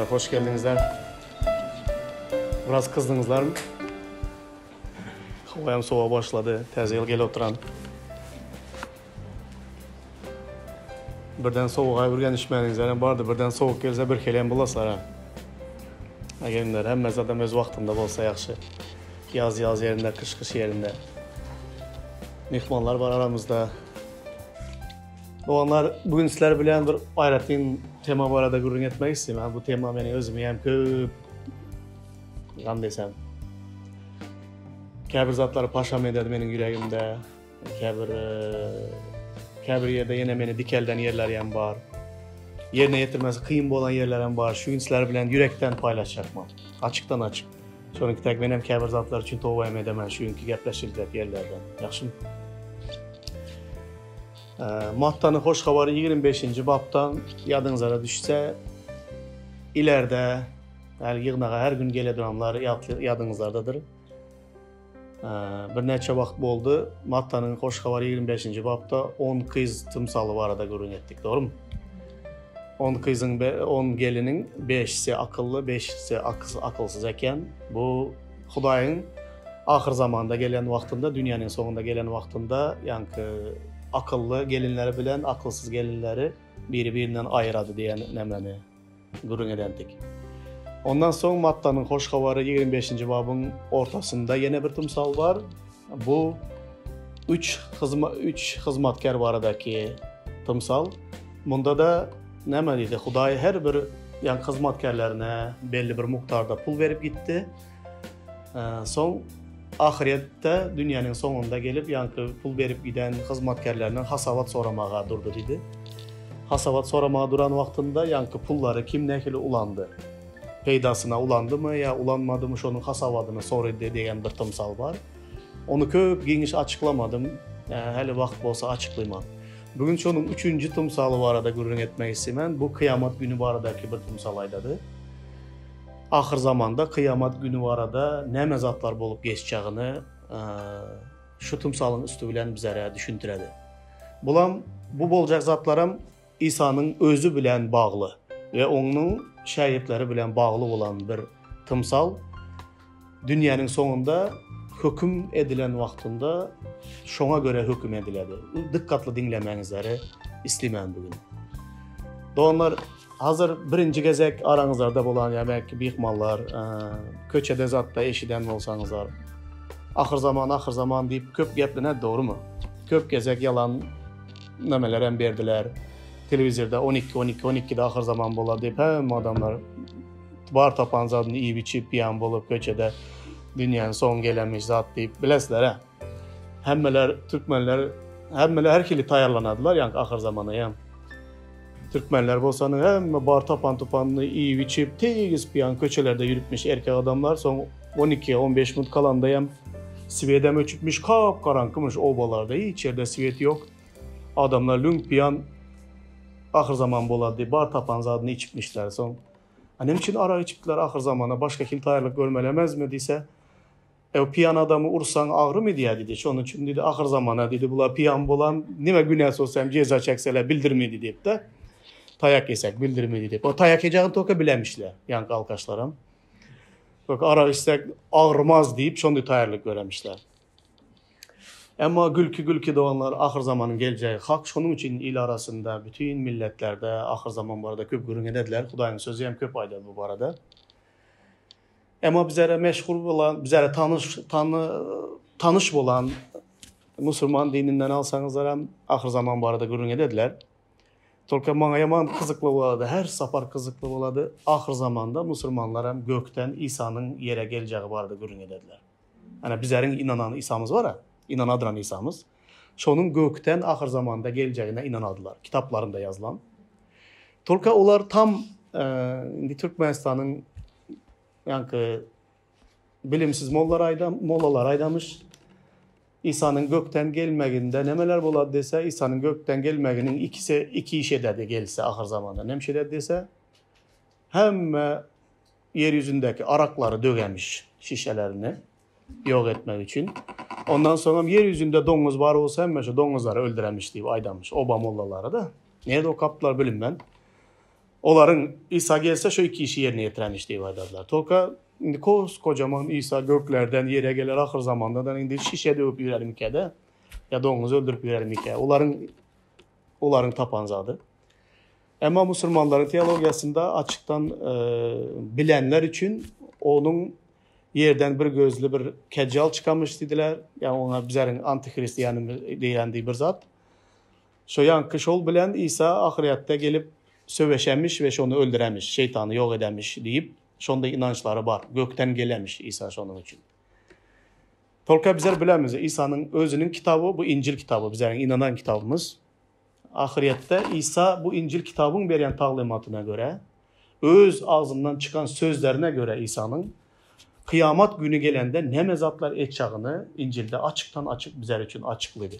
Hoş geldiňizler. Biraz kyzdyňyzlarmy? Howa hem sowa başlady. Täze ýyl gelip oturan. Birden sowuga ürgenişmäniňizler hem bardy. Birden sowuk gelse bir hili hem bolaslar ha. Gelinler, hemme zadam öz wagtynda bolsa ýagşy. Ýaz ýaz ýerinde, gyş gyş ýerinde. Myhmanlar bar aramyzda. Doganlar, bu gün sizler bilen bir aýratyn tema barada gürrüň etmek isleýän. Bu tema meni özümi hem köp gam desem. Käbir zatlary paşam ederdi meniň ýüregimde. Käbir käbir ýerde ýene meni dikelden ýerler hem bar. Ýerine ýetirmesi kyn bolan ýerler hem bar. Şu gün sizler bilen ýürekden paýlaşjakman. Açykdan açyk. Şonuň tek men hem käbir zatlar üçin toba hem edemen şu günki gepleşiljek ýerlerden. Ýagşymy? Mattanyň Hoş Habary 25-nji bapdan ýadyňyzlara düşse, ileride her ýygnaga her gün gele duranlar ýadyňyzlardadyr. Birnäçe wagt boldy, Mattanyň Hoş Habary 25-nji bapda 10 gyz tymsaly barada gürrüň etdik, dogrumy? 10 gyzyň, 10 geliniň 5-si akylly, 5-si akylsyz eken. Bu Hudaýyň ahyr zamanda gelen wagtynda, dünýäniň soňunda gelen wagtynda, ýaňky akylly gelinleri bilen akylsyz gelinleri biri-birinden aýyrady diýen nämeni gürrüň edendik. Ondan soň Mattanyň Hoş Habary 25-nji babyň ortasynda ýene bir tymsal bar. Bu üç hyzma üç hyzmatkär baradaky tymsal. Munda-da näme diýdi? Hudaý her bir ýaňky hyzmatkärlerine belli bir mukdarda pul berip gitdi. Soň ahyretde dünýäniň soňunda gelip ýaňky pul berip giden hyzmatkärlerinden hasabat soramaga durdy diýdi. Hasabat soramaga duran wagtynda ýaňky pullary kim nähili ulandy? Peýdasyna ulandymy ýa ulanmadymy şonuň hasabadyny sorady diýen bir tymsal bar. Ony köp giňiş açyklamadym. Häli wagt bolsa açyklyman. Bu gün şonuň üçünji tymsaly barada gürrüň etmek isleýän. Bu kyýamat güni baradaky bir tymsal aýdady. Ahyrzamanda kyýamat güni barada näme zatlar bolup geçjagini şu tymsalyň üsti bilen bizere düşündiredi. Bulam bu boljak zatlaram Isanyň özi bilen bagly we onuň şägirtleri bilen bagly bolan bir tymsal. Dünýäniň soňunda höküm edilen wagtynda şoňa görä höküm ediledi. Dykgatly diňlemäňizleri isleýän bu gün. Doganlar, Hazir birinji gezek araňyzlarda bolan ýa belki myhmanlar, köçede zatda eşiden bolsaňyzlar, ahyrzaman, ahyrzaman diýip köp geplened dogrymy? Köp gezek ýalan nämeler hem berdiler. Telewizorda 12, 12, 12-de ahyrzaman bolar diýip hemme adamlar bar tapan zadyny iýip içip piýan bolup köçede dünýäniň soňy gelenmiş zat diýip bilesizler-ä. Hemmeler türkmenler hemmeler her hili taýýarlanadylar ýaňky ahyrzamana ýa. Türkmenler bolsany hemme bar tapan tupanyny iýip içip tegiz piýan köçelerde ýürüpmiş erkek adamlar soň 12 15 minut kalanda ýam swedem öçüpmiş kap garaňkymyş obalarda hiç ýerde swet ýok. Adamlar lüňk piýan ahyrzaman bolar diýip bar tapan zadyny içipmişler soň. A näme üçin arak içipdiler ahyrzamana başga hili taýýarlyk görmeli emezmi diýse Ew piýan adamy ursaň agrymy diýýär diýdi. Şonuň üçin diýdi ahyrzamana diýdi bular piýan bolan nime günäsi bolsa hem jeza çekseler bildirmedi diýip-de. Taýak ýesek bildirmedi diýip. O taýak ýejagyn toka bilemişler ýaňky alkaşlaram. Toka arak içsek agyrmaz diýip şondy taýýarlyk göremişler. Emma gülki gülki doganlar ahyrzamanyň geljegi hak şonuň üçin il arasynda bütin milletlerde ahyrzaman barada köp gürrüň edediler. Hudaýyň sözi hem köp aýdar bu barada. Emma bizlere meşhur bolan, bizlere tanyş, tany, tanyş bolan musulman dininden alsaňyzlar hem ahyr zaman barada gürrüň edediler. Tolka maňa ýaman gyzykly bolady, her sapar gyzykly bolady. Ahyr zamanda musulmanlar hem gökden İsa'nyň ýere geljegi barada gürrüň edediler. Ana bizleriň inanan İsa'myz bar-a, inanadyran İsa'myz. Şonuň gökden ahyr zamanda geljegine inanadylar. Kitaplarynda ýazylan. Tolka olar tam indi Türkmenistanyň Ýaňky bilimsiz mollar aýda, mollalar aýdamyş. Isanyň gökden gelmeginde nemeler bolar dese, Isanyň gökden gelmeginiň ikisi iki iş ederdi gelse ahyr zamanda. Näme iş ederdi dese, hemme ýer ýüzündäki araklary dögemiş şişelerini ýok etmek üçin. Ondan soň hem ýer ýüzünde doňuz bar bolsa hemme şu doňuzlary öldüremiş diýip aýdamyş oba mollalary da. Nirede okapdylar bilinmän. Olaryň Isa gelse şu iki işi ýerine ýetirenmiş diýip aýdarlar. Tolka indi koskojaman Isa göklerden ýere geler ahyr zamandadan indi şişe döwüp ýörermikä-de ýa doňuz öldürip ýörermikä? Olaryň olaryň tapan zady. Emma musulmanlaryň teologiýasynda açykdan bilenler üçin onuň ýerden bir gözli bir kejjal çykamyş diýdiler. Ýa oňa bizleriň antihrist diýýän diýen bir zat. Şo ýaňky şol bilen Isa ahyretde gelip söweşemiş we şony öldüremiş, şeýtany ýok edemiş diýip, şonda ynançlary bar. Gökden gelemiş Isa şonuň üçin. Tolka bizler bilemiz, Isanyň özüniň kitaby bu Injil kitaby, bizleriň ynanan kitabymyz. Ahyretde Isa bu Injil kitabyň berýän taglymatyna görä, öz agzyndan çykan sözlerine görä Isanyň kyýamat güni gelende näme zatlar etjagyny Injilde açykdan-açyk bizler üçin açyklydy.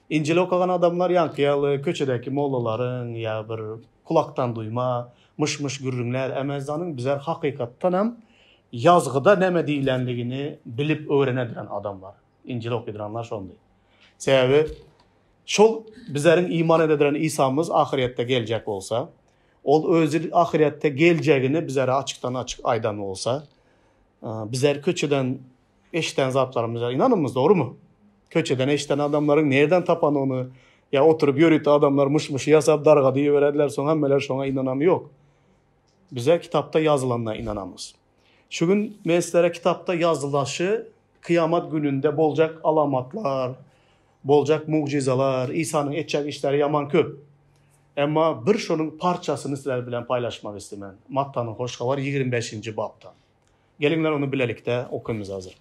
Injili okagan adamlar ýaňky ýaly köçedäki mollalaryň ýa bir kulakdan duýma, myş-myş gürrüňler emezanyň bizler hakykatdanam ýazgyda näme diýlenligini bilip öwrenediren adamlar. Injili okydyranlar şondy. Sebäbi şol bizleriň iman edediren Isamyz ahyrýetde geljek bolsa, ol özi ahyrýetde geljegini bizlere açykdan-açyk aýdan bolsa, bizler köçeden Eşiden zatlarymyza ynanymyz dogrumy? Köçeden eşiden adamlaryň nerden tapan ony? Ýa oturyp ýörite adamlar myş-myş ýasap darga diýiberediler, soň hemmeler şoňa ynanamy ýok. Bize kitapda ýazylanyna ynanamyz. Şu gün men sizlere kitapda ýazylaşy kyýamat gününde boljak alamatlar, boljak mugjyzalar, Isanyň etjek işleri ýaman köp. Emma bir şonuň parçasyny sizler bilen paýlaşmak istemen. Mattanyň Hoş Habary 25-nji bapdan. Geliňler ony bilelikde okymyz hazir.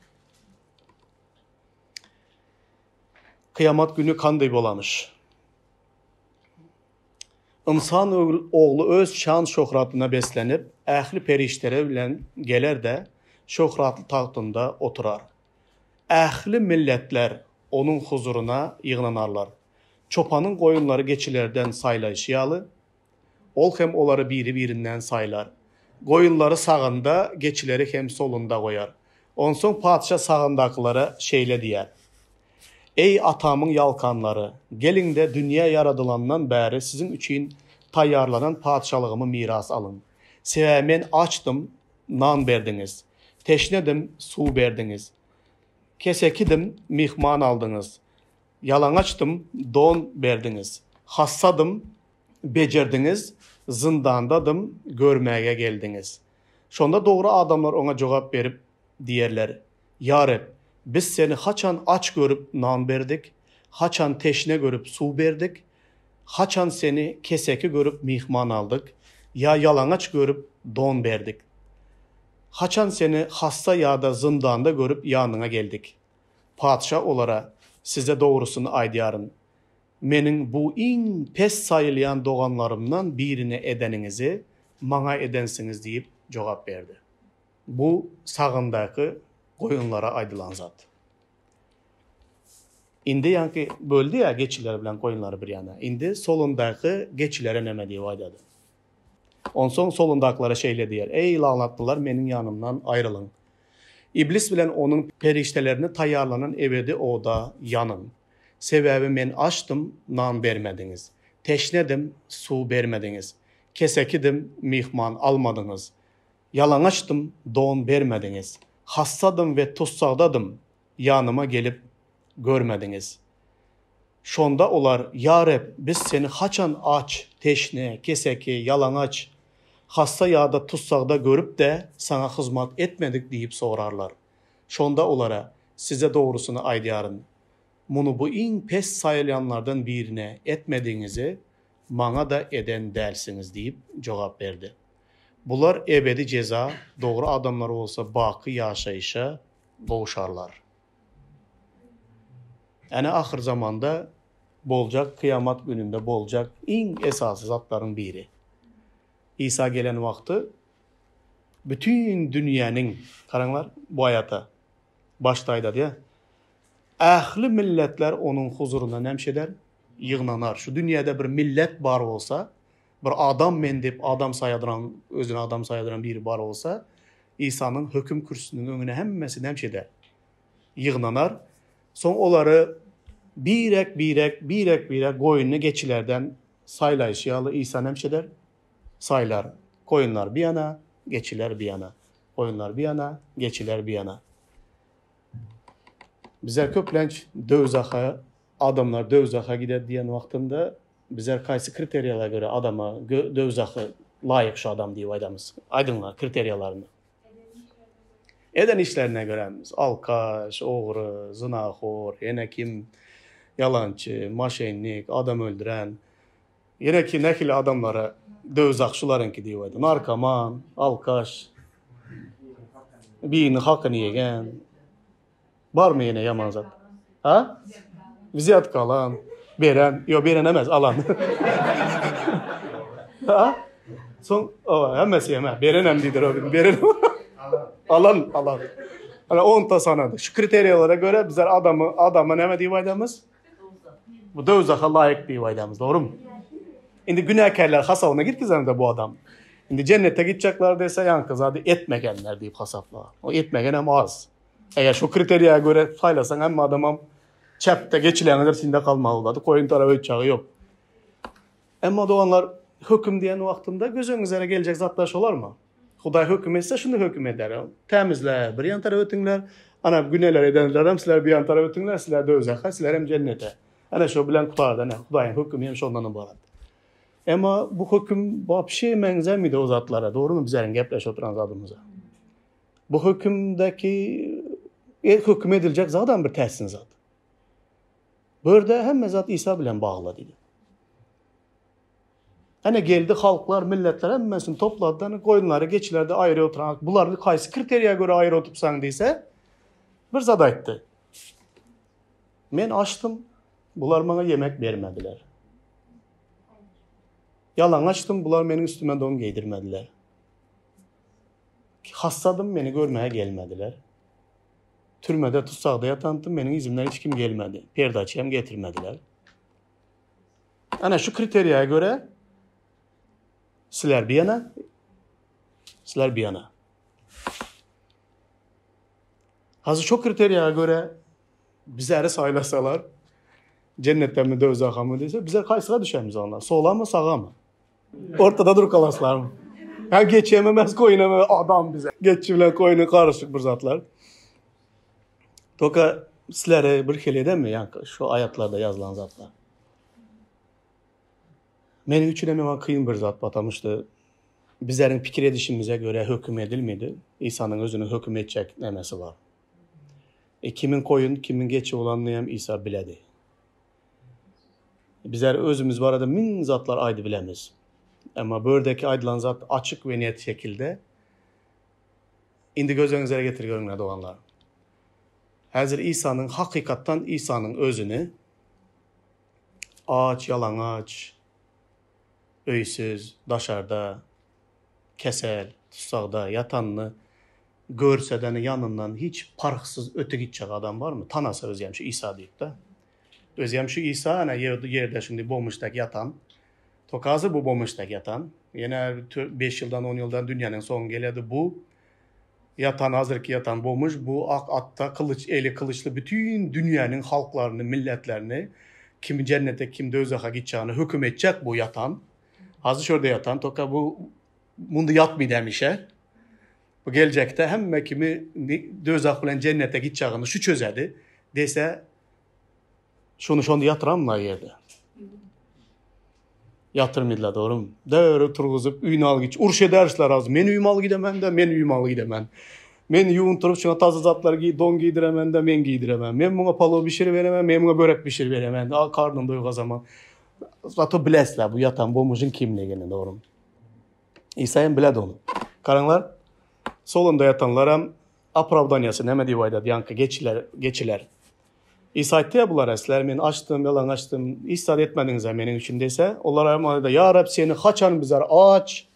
Kyýamat güni kanday bolamyş? Ynsan ogly öz şan-şöhratyna beslenip, ähli perişdeler bilen geler-de, şöhratly tagtynda oturar. Ähli milletler onuň huzuryna ýygnanarlar. Çopanyň goýunlary geçilerden saýlaýşy ýaly, Ol hem olary biri-birinden saýlar. Goýunlary sagynda, geçileri hem solunda goýar. Onsoň patyşa sagyndakylara şeýle diýer, Eý, atamyň ýalkanlary, geliň-de, dünýä ýaradylandan bäri siziň üçin taýýarlanan patyşalygymy miras alyň. Sebäbi men açdym, nan berdiňiz, teşnedim, suw berdiňiz, kesekidim, myhman aldyňyz, Ýalaňaçdym, don berdiňiz. Hassadym, bejerdiňiz, zyndandadym, görmäge geldiňiz. Şonda dogry adamlar oňa jogap berip diýerler, Ýa Reb, biz Seni haçan aç görüp nan berdik, haçan teşne görüp suw berdik, haçan Seni keseki görüp myhman aldyk, ýa ýalaňaç görüp don berdik? Haçan Seni hassa ýa-da zyndanda görüp ýanyňa geldik? Patyşa olara, Size dogrusyny aýdýaryn, meniň bu iň pes saýylýan doganlarymdan birine edeniňizi maňa edensiňiz diýip jogap berdi. Bu sagyndaky goýunlara aýdylan zat. Indi ýaňky böldi-ä geçiler bilen goýunlary bir ýana. Indi solundaky geçilere näme diýip aýdady. Onsoň solundakylara şeýle diýer, Eý, lagnatlylar, meniň ýanymdan aýrylyň. Iblis bilen onuň perişdelerine taýýarlanan ebedi oda ýanyň. Sebäbi men açdym, nan bermediňiz. Teşnedim, suw bermediňiz. Kesekidim, myhman almadyňyz. Ýalaňaçdym, don bermediňiz. Hassadym we tussagdadym, ýanyma gelip görmediňiz. Şonda olar, Ýa Reb, biz Seni haçan aç, teşne, keseki, ýalaňaç, hassa ýa-da tussagda görüp-de, Saňa hyzmat etmedik diýip sorarlar. Şonda olara, Size dogrusyny aýdýaryn, muny bu iň pes saýylýanlardan birine etmedigiňizi, Maňa-da eden dälsiňiz diýip jogap berdi. Bular ebedi jeza, dogry adamlar bolsa baky ýaşaýşa gowşarlar. Ene ahyrzamanda boljak kyýamat gününde boljak iň esasy zatlaryň biri. Isa gelen wagty bütin dünýäniň, garaňlar bu aýata, başda aýdadýa, ähli milletler onuň huzurynda näme eder? Ýygnanar. Şu dünýäde bir millet bar bolsa, bir adam men diýip adam saýadyran, özüni adam saýadyran biri bar bolsa, Isanyň höküm kürsüsiniň öňüne hemmesi näme eder? Ýygnanar. Soň olary birek-birek, birek-birek goýunly geçilerden saýlaýşy ýaly Isa näme eder? Saýlar. Goýunlar bir ýana, geçiler bir ýana. Goýunlar bir ýana, geçiler bir ýana. Bizler köplenç döwzaha, adamlar döwzaha gider diýen wagtynda bizler kaýsy kriteriýalara görä adama döwzahy laýyk şu adam diýip aýdamyz? Aýdyňlar kriteriýalaryny. Eden işlerine görä alkaş, ogry, zynahor, ýene kim ýalançy, moşennik, adam öldüren, ýene ki nähili adamlara döwzah şularyňky diýip aýdy. Narkoman, alkaş, biriniň hakyny ýegen. Barmy ýene ýaman zat? Ha? Wzýatka alan, beren, ýok beren emes, alan. Ha? Soň, o, hemmesi hem, beren hem diýdir, o beren. Alan, alan. Ana on ta sanady. Şu kriteriýalara görä bizler adamy, adama näme diýip aýdamyz? Bu dowzaha laýyk diýip aýdamyz, dogrumy? Indi günäkärler hasabyna girgizemde bu adam. Indi jennete gitjekler dese, ýaňky zady etmegenler diýip hasaplar. O etmegen hem az. Eger şu kriteriýa görä saýlasaň hemme adamam çäpde geçileňidir sinde kalmaly bolady. Koýun tarap öýtjagy ýok. Emma doganlar höküm diýen wagtynda göz öňüňizlere geljek zatlar şolarmy? Hudaý höküm etse şuny höküm eder. Tämizle bir ýan tarap ötüňler. Ana güneler edenler hem sizler bir ýan tarap ötüňler, sizler dowzaha, sizler hem jennete. Ana şo bilen gutardy. Ana Hudaýyň hökümi hem şondan ybarat. Emma bu höküm wapşe meňzemidi o zatlara, dogrumy bizleriň gepleşip oturan zadymyza? Bu hökümdäki höküm ediljek zadam bir täsin zat. Bu ýerde hemme zat Isa bilen bagly diýdi. Ene geldi halklar, milletler hemmesini toplady, ene goýunlary, geçileri de aýry oturan. Bulary haýsy kriteriýa görä aýry oturtsaň diýse, bir zat aýtdy. Men açdym, bular maňa ýemek bermediler. Ýalaňaçdym, bular meniň üstüme don geýdirmediler. Hassadym, meni görmäge gelmediler. Türmede, tussagda ýatantym, meniň yzymdan hiç kim gelmedi. Perdaçy hem getirmediler. Ana şu kriteriýa görä sizler bir ýana, sizler bir ýana. Hazır şu kriteriýa görä bizleri saýlasalar, cennetde mi, dowzaha mı diýse, bizler haýsyga düşemiz onda? Sola mı, saga mı? Ortada durup kalaslarmy? Ha geçi emez, koyun emez, adam bize. Geçi bilen koyunu karışık bir zatlar. Toka sizlere bir hili edemi yani şu ayatlarda yazılan zatlar. Meniň üçin hem ýaman kyn bir zat batamışdy. Bizleriň pikir edişimize göre höküm edilmedi. İsa'nın özüniň höküm etjek nemesi bar. E, kimin koyun, kimin geçi bolanyny hem İsa biledi. Bizler özümiz barada min zatlar aýdy bilemiz. Emma bu ýerdeki aýdylan zat açyk we net şekilde. Indi göz öňüňizlere getir görüňler doganlar. Häzir İsa'nyň hakykatdan İsa'nyň özüni aç, ýalaňaç, öýsüz, daşarda, kesel, tussagda ýatanyny görseden ýanyndan hiç parhsyz öte gitjek adam barmy? Tanasa özem şu İsa diýip-de. Özem şu İsa ana ýerde şindi bomuşdak ýatan. Tokazy bu bomuşdak ýatan. Ýene 5 ýyldan 10 ýyldan dünýäniň soňy geledi bu. Ýatan hazirki ýatan bomuş bu ak atda kylyç eli kylyçly bütün dünýäniň halklaryny milletlerini kim jennete kim dowzaha gitjagini höküm etjek bu ýatan. Hazir şurada ýatan toka bu munda ýatmady hemişe. Bu geljekde hemme kimi dowzah bilen jennete gitjagini şu çözedi dese Şony şonda ýatyramlar ýerde. Ýatyrmydylar dogrymy? Döwre turguzyp öýüne al git. Uruş edersler az. Men öýüme al gidemen de, men öýüme al gidemen. Men ýuwuntyryp şuňa taza zatlar giý, don giýdiremen de, men giýdiremen. Men muňa palow bişirip beremen, men muňa börek bişirip beremen. Al karnyn doýga zaman. Zato bilesler bu ýatan bomujyň kimligini dogrymy? İsa hem biledi ony. Garaňlar, solunda ýatanlaram opravdaniýasy näme diýip aýdady, ýaňky geçiler, geçiler. Isa aýtdy ýa bulara, Sizler meni açdym, ýalaňaçdym, hiç zat etmediňiz-ä meniň üçin diýse, olar hem aýdar, Ýa Reb, seni haçan bizler aç,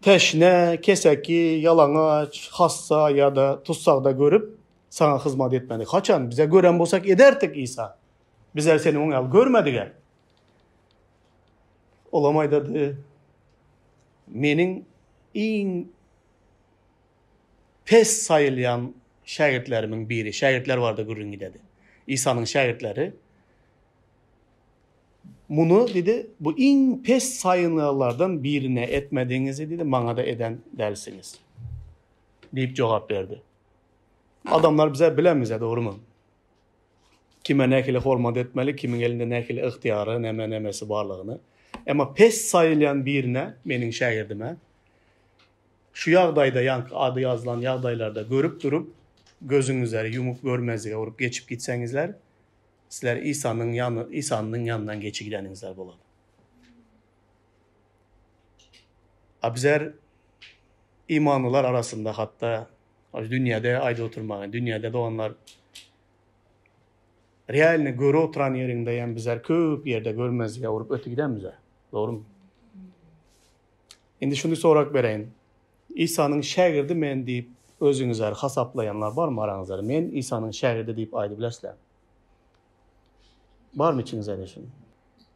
teşne, keseki, ýalaňaç, hassa ýa-da tussagda görüp, saňa hyzmat etmedik? Haçan? Bize gören bolsak ederdik, Isa. Bizler seni oň ýaly görmedik-ä. Olam aýdardy, Meniň iň pes saýylýan şägirtlerimiň biri, şägirtler barada gürrüň gidedi. Isanyň şägirtleri. Muny, diýdi, bu iň pes saýylýanlardan birine etmediňizi, diýdi, maňa-da eden dälsiňiz. Diýip jogap berdi. Adamlar bize bilemizä, dogrumy? Kime nähili hormat etmeli, kimiň elinde nähili ygtyýary, näme-nämesi barlygyny. Emma pes saýylýan birine, meniň şägirdime, şu ýagdaýda, ýaňky ady ýazylan ýagdaýlarda görüp durup, gözüňizleri ýumup görmezlige urup geçip gitseňizler, Sizler Isanyň ýany, Isanyň ýanyndan geçi gideniňizler bolar. A bizler imanlylar arasynda hatda dünýäde aýdyp oturmagy, dünýäde doganlar realny görüp oturan ýeriňde hem bizler köp ýerde görmezlige urup ötü gidenmiz. Dogrumy? Indi şuny sorag bereýin. Isanyň şägirdi men diýip özüňizleri hasaplaýanlar barmy araňyzda? Men Isanyň şägirdi diýip aýdyp bilersizlermi? Barmy içiňizde şun?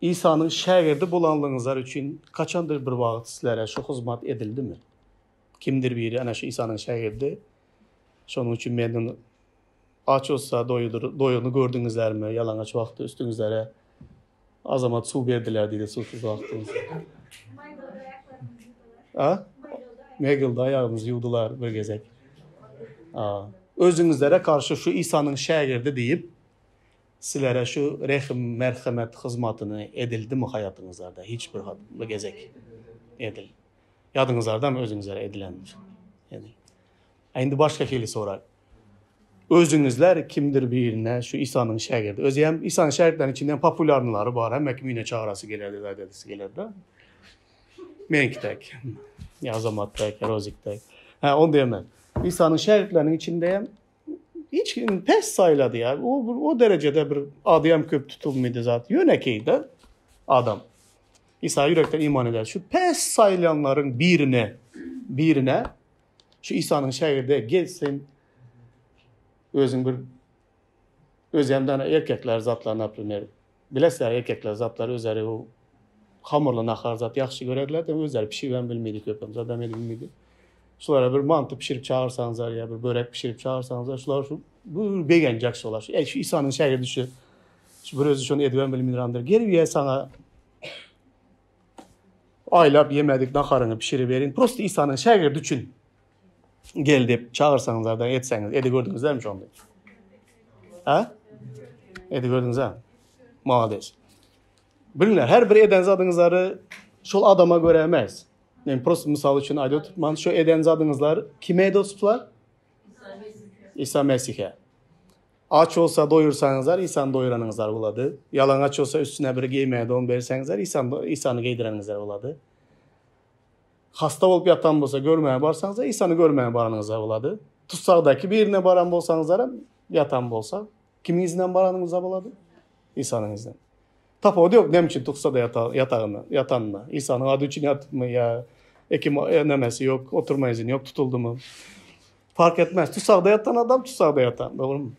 Isanyň şägirdi bolanlygyňyzlar üçin kaçandyr bir wagt sizlere şu hyzmat edildimi? Kimdir biri ana şu Isanyň şägirdi, şonuň üçin menden aç bolsa doýudyr, doýuny gördüňizlermi? Ýalaňaç wagty üstüňizlere Azamat suw berdiler diýdi suwsuz wagtymyz. A? Megilde aýagymyzy ýuwdular bir gezek. A. Özüňizlere garşy şu Isanyň şägirdi diýip, sizlere şu rehim, merhemet hyzmatyny edildimi haýatyňyzlarda hiç bir bir gezek? Edil. Ýadyňyzlardamy özüňizlere edilen? Edil. A indi başga hili sorag. Özüňizler kimdir birine şu Isanyň şägirdi. Özi hem Isanyň şägirtleriniň içinden populýarnylary bar. Hemme kim üýne çagyrasy gelerdi, zat edesi gelerdi. Meňki tek. Ýa Azamat tek, ýa Rozik tek. Hä, ony diýemän. Isanyň şägirtleriniň içinde hem hiç kim pes saýlady ýa. O o derejede bir ady hem köp tutulmady zat. Ýönekeý-de adam. Isa ýürekden iman eder. Şu pes saýlanlaryň birine, birine Şu Isanyň şägirdi gel sen özüň bir özem dana erkekler zatlar naprimer bilesizler erkekler zatlar özleri o hamurly nahar zat ýagşy görerler de özleri pişiribem bilmedi köpem zadam edip bilmedi. Şulara bir manty pişirip çagyrsaňyzlar ýa bir börek pişirip çagyrsaňyzlar şular şu bu begenjek şolar. Şu, şu Isanyň şägirdi şu şu bir özü şony edibem bilmeýändir. Gel ýa sana Aýlap ýemedik naharyňy bişiriberin. Prosta Isanyň şägirdi üçin gel diýip çagyrsaňyzlar-da etseňiz, edi gördüňizlermi şony? Ha? Edi gördüňiz ha? Malades. Biliňler, her bir eden zadyňyzlary şol adama görä emes. Men prosta mysal üçin aýdyp oturman, şu eden zadyňyzlar kime edip oturuplar? Isa Mesihe. Aç bolsa doýursaňyzlar, Isany doýuranyňyzlar bolady. Ýalaňaç bolsa üstüne bir geýmäge don berseňizler, Isany Isany geýdireniňizler bolady. Hasta bolup ýatan bolsa görmäge barsaňyzlar, Isany görmäge baranyňyzlar bolady. Tussagdaky birine baran bolsaňyzlaram, ýatan bolsa, kimiň yzyndan baranyňyzlar bolady? Isanyň yzyndan. Tapawudy ýok, näme üçin tussagda ýatagyna, ýatanyna. Isanyň ady üçin ýatypmy ýa ekim nämesi ýok, oturma izini ýok, tutuldymy? Fark etmez. Tussagda ýatan adam tussagda ýatan. Dogrumy?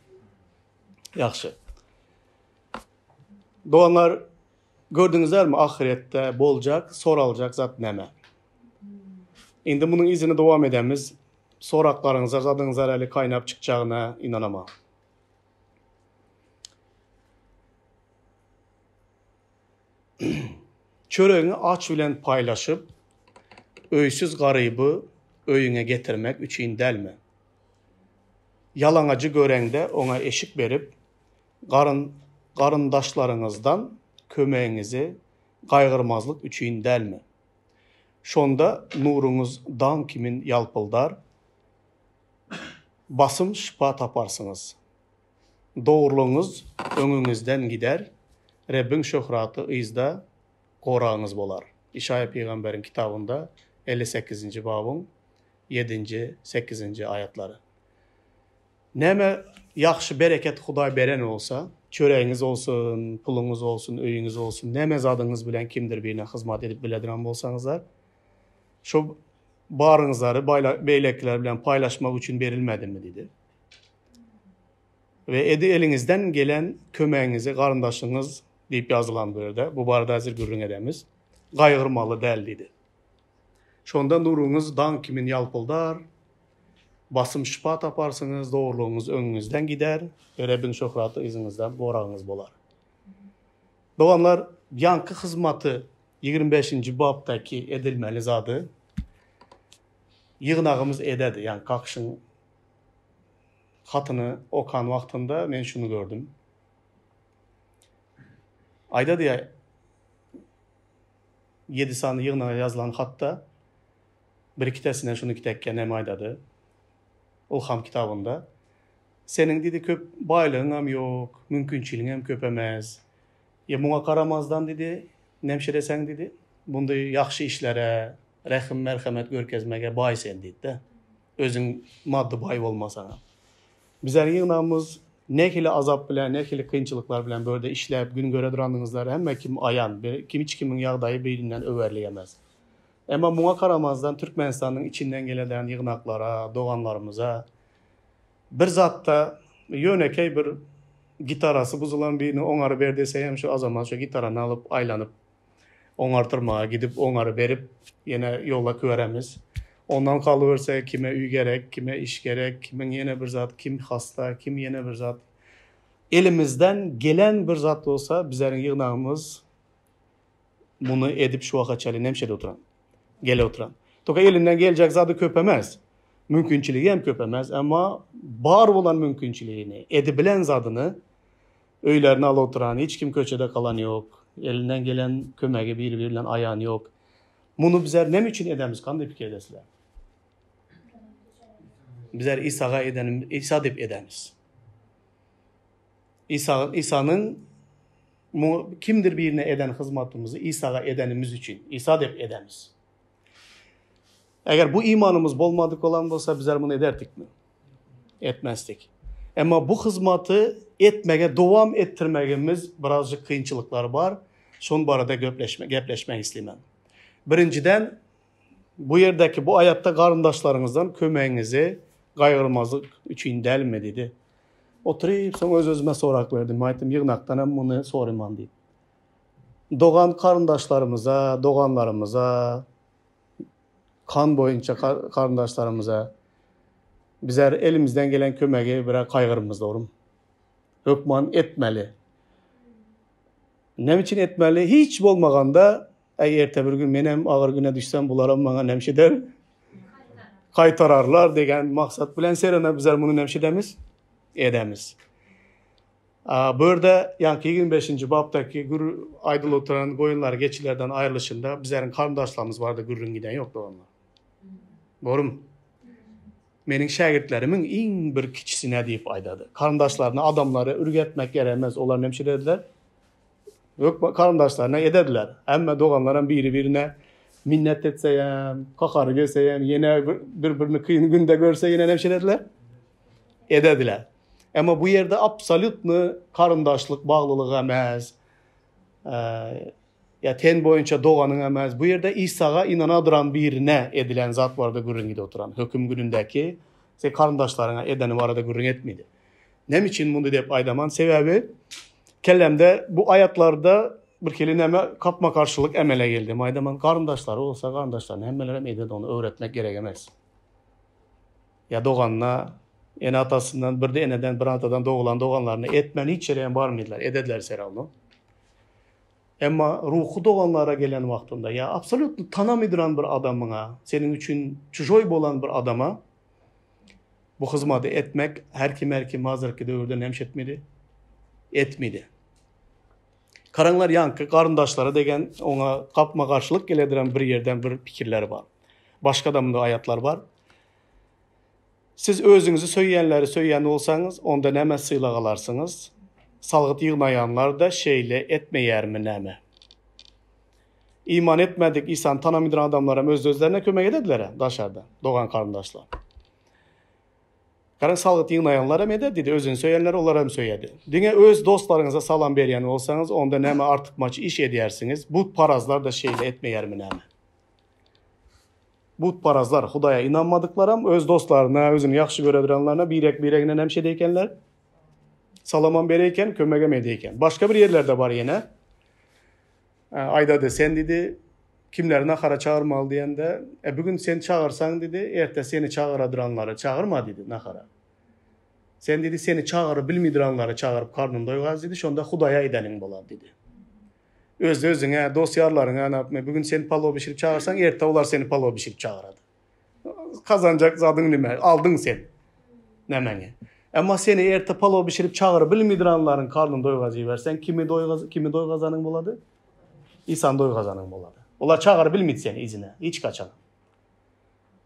Ýagşy. Doganlar, gördüňizlermi ahyretde boljak, soraljak zat näme? Indi munuň yzyny dowam edemiz. Soraklaryňyza, zadyňyza äli kaýnap çykjagyna ynanama. Çöregiňi aç bilen paýlaşyp, öýsüz garyby öýüňe getirmek üçin dälmi? Ýalaňajy göreňde oňa eşik berip, garyn garyndaşlaryňyzdan kömegiňizi gaýgyrmazlyk üçin dälmi? Şonda nuruňyz daň kimin ýalpyldar, basym şypa taparsyňyz. Dogrulygyňyz öňüňizden gider, Rebbiň şöhraty yzda goragyňyz bolar. Işaýa pygamberiň kitabynda 58-nji babyň ýedinji, sekizinji aýatlary. Näme ýagşy bereket Hudaý beren bolsa, çöregiňiz bolsun, puluňyz bolsun, öýüňiz bolsun, näme zadyňyz bilen kimdir birine hyzmat edip biledirän bolsaňyzlar, şo baryňyzlary beýlekiler bilen paýlaşmak üçin berilmedimi diýdi. We edi eliňizden gelen kömegiňizi garyndaşyňyz diýip ýazylan bu ýerde. Bu barada häzir gürrüň edemiz. Gaýgyrmaly däl diýdi. Şonda nuruňyz daň kimin ýalpyldar, basym şypa taparsyňyz, dogrulygyňyz öňüňizden gider we Rebbiň şöhraty yzyňyzdan goragyňyz bolar. Doganlar, ýaňky hyzmaty 25-nji bapdaky edilmeli zady ýygnagymyz ededi. Ýagny Kakşyň hatyny okan wagtynda men şuny gördüm. Aýdady ýa ýedi sany ýygnaga ýazylan hatda bir ikitesine şuny kitekge näme aýdady? Ylham kitabynda Seniň diýdi köp baýlygyňam ýok, mümkinçiligiňem köp emes. Ýa muňa garamazdan diýdi, nemşireseň diýdi, bunday ýagşy işlere, rehim-merhemet görkezmege baý sen diýdi-de. Özüň maddy baý bolmasaňam. Bizleriň ýygnagymyz nähili azap bilen, nähili kynçylyklar bilen bu ýerde işläp gün göre duranyňyzlar hemme kim aýan, bir kim hiç kimiň ýagdaýy birinden öwerlik emes. Emma muňa garamazdan Türkmenistanyň içinden geledän ýygnaklara, doganlarymyza bir zatda ýönekeý bir gitarasy buzulan birini oňary ber dese hem şu azamat şu gitarany alyp aýlanyp oňartyrmaga gidip oňary berip ýene ýola köweremiz. Ondan galyberse kime öý gerek, kime iş gerek, kimiň ýene bir zat, kim hasta, kim ýene bir zat. Elimizden gelen bir zat bolsa bizleriň ýygnagymyz muny edip şu waka çenli nemşede oturan, gele oturan. Toka elinden geljek zady köp emes. Mümkinçiligi hem köp emes, emma bar bolan mümkinçiligini, edibilen zadyny öýlerine alyp oturan, hiç kim köçede kalan ýok. Elinden gelen kömegi biri-biri bilen aýan ýok. Muny bizler näme üçin edemiz, kanday pikir edesizler? Bizler Isaga edenim, Isa diýip edemiz. Isa Isanyň kimdir birine eden hyzmatymyzy Isaga edenimiz üçin, Isa diýip edemiz. Eger bu imanymyz bolmadyk bolan bolsa, bizler muny ederdikmi? Etmezdik. Emma bu hyzmaty etmege dowam etdirmegimiz birazjyk kynçylyklar bar. Şon barada gepleşme, gepleşmek isleýän. Birinjiden bu ýerdäki bu aýatda garyndaşlaryňyzdan kömegiňizi gaýgyrmazlyk üçin dälmi diýdi. Oturyp soň öz-özüme sorag berdim. Aýtdym, ýygnakdan hem muny soraman diýip. Dogan garyndaşlarymyza, doganlarymyza, kan boýunça garyndaşlarymyza bizler elimizden gelen kömegi bire gaýgyrmyz dogrymy? Hökman etmeli. Näme üçin etmeli? Hiç bolmaganda, äý erte bir gün menem agyr güne düşsem bularam maňa näme eder? Gaýtararlar diýen maksat bilen serene bizler muny näme edemiz? Edemiz. Bu ýerde ýaňky 25-nji bapdaky gür aýdylyp oturan goýunlar geçilerden aýrylyşynda bizleriň garyndaşlarymyz barada gürrüň giden ýok doganlar. Dogrumy? Meniň şägirtlerimiň iň bir kiçisine diýip aýdady. Garyndaşlaryna adamlary ürgetmek geremez. Olar näme üçin ediler? Hökman garyndaşlaryna edediler. Hemme doganlaram biri-birine minnet etse hem, gahary gelse hem, ýene bir-birini kyn günde görse ýene näme üçin ediler? Edediler. Emma bu ýerde absolýutny garyndaşlyk baglylygy emes. Ýa ten boýunça doganyň emes. Bu ýerde Isaga ynana duran birine edilen zat barada gürrüň gidip oturan. Höküm günündäki sen garyndaşlaryňa edeni barada gürrüň etmedi. Näme üçin muny diýip aýdaman? Sebäbi kellämde bu aýatlarda bir hili näme gapma-garşylyk emele geldi. Aýdaman garyndaşlary bolsa garyndaşlaryna hemmeler hem ededi ony öwretmek gerek emes. Ýa doganyna, ene-atasyndan, bir eneden, bir atadan dogulan doganlaryna etmän hiç ýere hem barmydylar, edediler serawno. Emma ruhy doganlara gelen wagtynda ýa absolýutno tanamydyran bir adamyňa, seniň üçin çujoý bolan bir adama bu hyzmaty etmek her kim her kim hazirki döwürde näme etmedi? Etmedi. Garaňlar ýaňky garyndaşlara degen oňa gapma-garşylyk gelediren bir ýerden bir pikirleri bar. Başga-da munda aýatlar bar. Siz özüňizi söýýänleri söýýän bolsaňyz, onda näme sylag alarsyňyz? Salgyt ýygnaýanlar-da şeýle etmeýärmi näme? Iman etmedik, Isany tanamydyran adamlar hem öz-özlerine kömek edediler-ä daşarda, dogan-garyndaşlar. Garaň, salgyt ýygnaýanlar hem eder diýdi, özüni söýenler olar hem söýedi. Diňe öz dostlaryňyza salam berýän bolsaňyz, onda näme artykmaç iş edýärsiňiz? Butparazlar-da şeýle etmeýärmi näme? Butparazlar, Hudaýa ynanmadyklaram öz dostlaryna, özüni ýagşy göreduranlaryna birek-biregine näme şeýde ekenler? Salamam bere eken, kömegem ede eken. Başga bir ýerlerde bar ýene. Aýdady, sen diýdi, kimleri nahara çagyrmaly diýende, e bu gün sen çagyrsaň diýdi, erte seni çagyraduranlary çagyrma diýdi nahara. Sen diýdi, seni çagyryp bilmiduranlary çagyryp karnyny doýgaz diýdi, şonda Hudaýa edeniň bolar diýdi. Öz-özüňe, dost-ýarlaryňa, napme, bugün sen palow bişirip çagyrsaň, erte olar seni palow bişirip çagyrady. Kazanjak zadyň nime? Aldyň sen. Nämäňi? Emma seni erte palow bişirip çagyryp bilmidranlaryň karnyny doýgazy berseň, kimi doýgaz, kimi doýgazanyň bolady? Isany doýgazanyň bolady. Olar çagyryp bilmidi seni yzyna, hiç kaçan.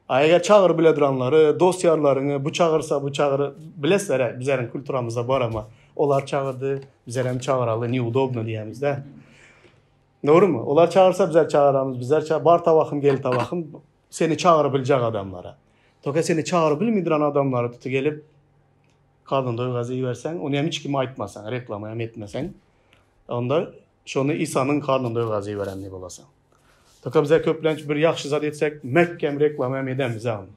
A eger çagyryp biledranlary, dost-ýarlaryňy, bu çagyrsa, bu çagyr, bilesizler, bizleriň kulturamyzda bar ama olar çagyrdy, bizler hem çagyraly, neudobno diýemizde. Dogrymy? Olar çagyrsa bizler çagyramyz, bizler ça bar tabahym, gel tabahym, seni çagyryp biljek adamlara. Toka seni çagyryp bilmidran adamlary tutu gelip karnyny doýgazy iberseň, ony hem hiç kime aýtmasaň, reklama hem etmeseň, onda şony Isanyň karnyny doýgazy iberenli bolasaň. Toka bize köplenç bir ýagşy zat etsek, mäkkem reklama hem edemiz ony.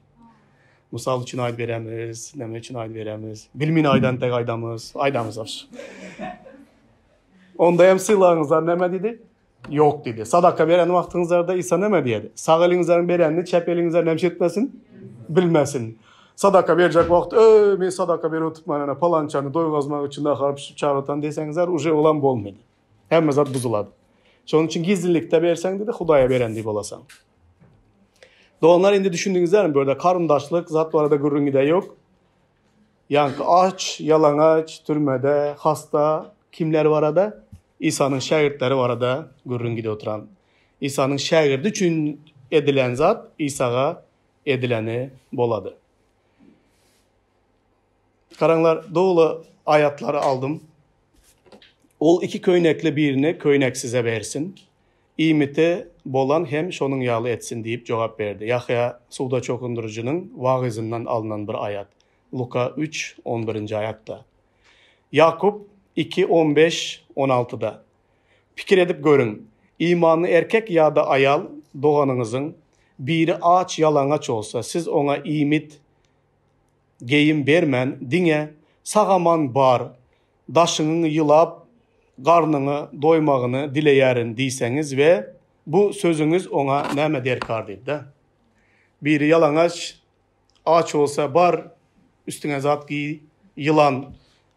Mysal üçin aýdyp beremiz, näme üçin aýdyp beremiz, bilmin aýdan tek aýdamyz, aýdamyz. Onda hem sylagyňyzlar näme diýdi? Ýok diýdi. Sadaka beren wagtyňyzlarda Isa näme diýdi? Sag eliňizleriň berenini çep eliňizler näme etmesin? Bilmesin. Sadaka berjek wagt, "Öý, men sadaka berip oturman, ana palançany doýgazmak üçin nahar pişirip çagyrtan" diýseňizler, uje olam bolmady. Hemme zat buzulady. Şonuň üçin gizlinlikde berseň diýdi, Hudaýa beren diýip bolasaň. Doganlar indi düşündiňizlermi? Bu ýerde garyndaşlyk zat barada gürrüň gide ýok. Ýaňky aç, ýalaňaç, türmede, hasta kimler barada? Isanyň şägirtleri barada gürrüň gidip oturan. Isanyň şägirdi üçin edilen zat Isaga edileni bolady. Garaňlar, doly aýatlary aldym. Ol iki köýnekli birini köýneksize bersin. Iýmiti bolan hem şonuň ýaly etsin diýip jogap berdi. Ýahýa suwda çokundyryjynyň wagyzyndan alnan bir aýat. Luka üç, on birinji aýatda. Ýakup iki, on beş, on altyda. Pikir edip görüň, imanly erkek ýa-da aýal doganyňyzyň biri aç-ýalaňaç bolsa, siz oňa iýmit, geýim bermän, diňe, Sag-aman bar, daşyňyň ýylap, garnyňy doýmagyny dileýärin diýseňiz we bu sözüňiz oňa näme derkar diýdi-de. Biri ýalaňaç, aç bolsa, bar, üstüňe zat giý, ýylan,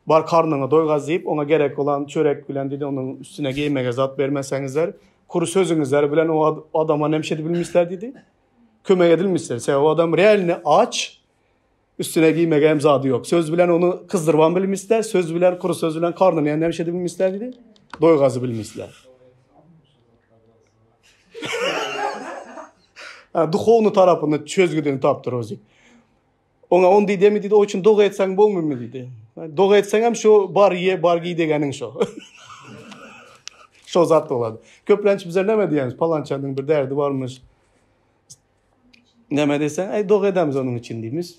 bar karnyňy doýgaz diýip, oňa gerek bolan çörek bilen diýdi, onuň üstüne geýmege zat bermeseňizler, kury sözüňizler bilen o adama näme edip bilmişler diýdi. Kömek edilmişler. Sebäbi o adam realny aç, Üstüne giýmege hem zady ýok. Söz bilen ony kyzdyrybam bilmisler, söz bilen, kury söz bilen karnyny hem näme bilmisler diýdi. Doýgazy bilmisler. Ha, duhowny tarapyny çözgüdini tapdyr özi. Oňa on diýdi, diýdi, o üçin doga etseň bolmymy diýdi. Doga etseň hem şu bar ýe, bar giý degeniň şo. Şo zat bolady. Köplenç bize näme diýýämiz? Palançanyň bir derdi barmyş. Näme diýseň, aý doga edemiz onuň üçin diýmiş.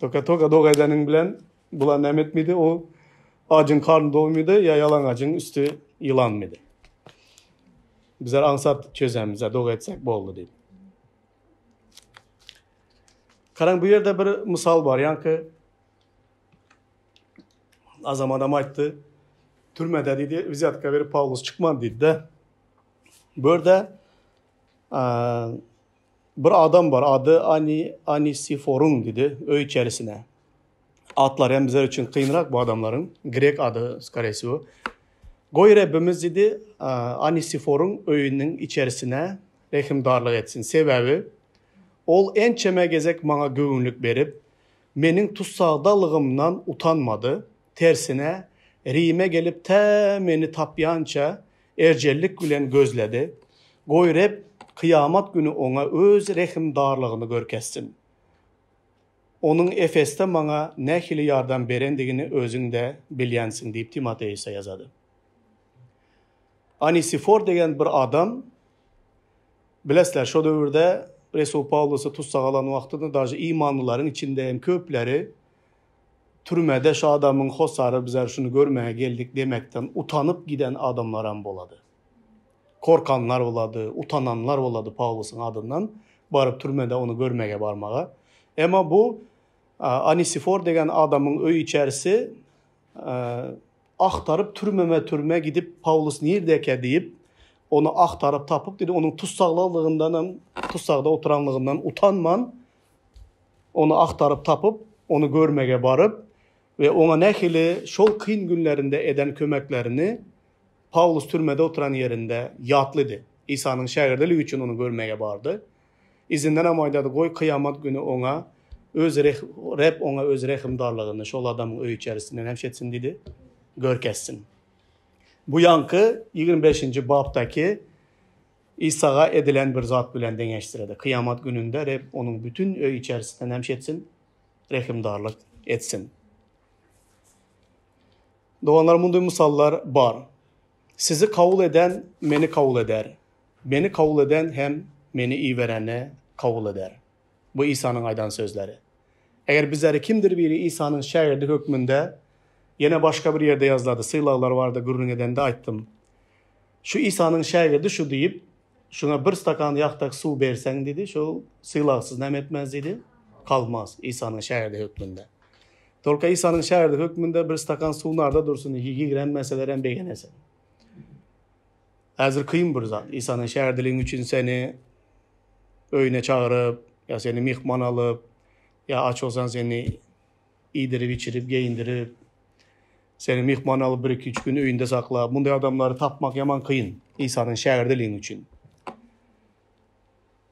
Toka toka doga edeniň bilen bular näme etmedi? O ajyň karny doýmady, ýa ýalaňajyň üsti ýylanmydy. Bizler aňsat çözemiz, doga etsek boldy diýip. Garaň bu ýerde bir mysal bar, ýaňky Azam adam aýtdy. Türmede diýdi, wzýatka berip Pawlus çykman diýdi-de. Bu ýerde Bir adam bar, ady Ani, Anisiforun diýdi, öý içerisine. Atlary hem bizler üçin kynrak bu adamlaryň, grek ady, skoree wsego. Goý Rebbimiz diýdi, Anisiforyň öýüniň içerisine rehimdarlyk etsin. Sebäbi ol ençeme gezek maňa göwünlik berip, meniň tussagdalygymdan utanmady, tersine, Rime gelip tä meni tapýança erjellik bilen gözledi. Goý Reb kyýamat güni oňa Öz rehimdarlygyny görkezsin. Onuň Efesde maňa nähili ýardam berendigini özüň-de bilýänsiň diýip Timoteosa ýazady. Anisifor degen bir adam, bilesizler, şo döwürde resul Pawlusy tussag alan wagtynda daže imanlylaryň içinde hem köpleri Türmede şu adamyň hossary bizler şuny görmäge geldik demekden utanyp giden adamlaram bolady. Korkanlar bolady, utananlar bolady Pawlusyň adyndan baryp türmede ony görmäge barmaga. Emma bu Anisifor degen adamyň öý içerisi agtaryp türmeme türme gidip Pawlus nirdekä diýip ony agtaryp tapyp diýdi onuň tussaglylygyndanam tussagda oturanlygyndan utanman Ony agtaryp tapyp, ony görmege baryp we oňa nähili şol kyn günlerinde eden kömeklerini. Pawlus türmede oturan ýerinde ýatlydy. Isanyň şägirdiligi üçin ony görmäge bardy. Yzyndanam aýdady, Goý, kyýamat güni oňa Öz Reb oňa Öz rehimdarlygyny şol adamyň öýi içerisinden hemş etsin diýdi, görkezsin. Bu ýaňky 25-nji bapdaky Isaga edilen bir zat bilen deňeşdiredi. Kyýamat gününde Reb onuň bütin öý içerisinden hemş etsin, rehimdarlyk etsin. Doganlar, munday mysallar bar. Sizi kabul eden meni kabul eder. Meni kabul eden hem meni ibereni kabul eder. Bu Isanyň aýdan sözleri. Eger bizleri kimdir biri Isanyň şägirdi hökmünde ýene başga bir ýerde ýazlady, sylaglar barada gürrüň edende aýtdym. Şu Isanyň şägirdi şu diýip, şuňa bir stakan ýahdak suw berseň diýdi, şol sylagsyz näme etmez diýdi? Kalmaz Isanyň şägirdi hökmünde. Tolka Isanyň şägirdi hökmünde bir stakan suw narda dursun, ýigrenmeselerem begenesen. Häzir kyn bir zat. Isanyň şägirdiligiň üçin seni öýüne çagyryp, ýa seni myhman alyp, ýa aç bolsaň seni iýdirip, içirip, geýindirip, seni myhman alyp bir-iki, üç gün öýünde saklap, munday adamlary tapmak ýaman kyn Isanyň şägirdiligiň üçin.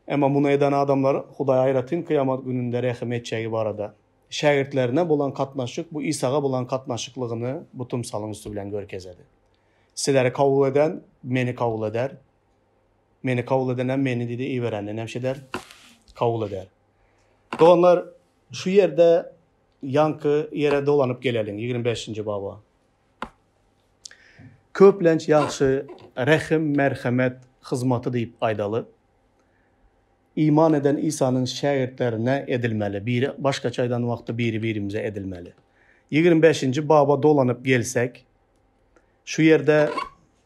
Emma muny eden adamlar Hudaý aýratyn kyýamat gününde rehim etjegi barada şägirtlerine bolan katnaşyk bu Isaga bolan katnaşyklygyny bu tymsalyň üsti bilen görkezedi. Sizleri kabul eden meni kabul eder. Meni kabul edenem meni diýdi iberenden hem şeder kabul eder. Doganlar şu ýerde ýaňky ýere dolanyp geleliň 25-nji baba. Köplenç ýagşy rehim merhemet hyzmaty diýip aýdaly. Iman eden Isanyň şägirtlerine edilmeli, biri başgaça aýdan wagtda biri-birimize edilmeli. 25-nji baba dolanyp gelsek, şu ýerde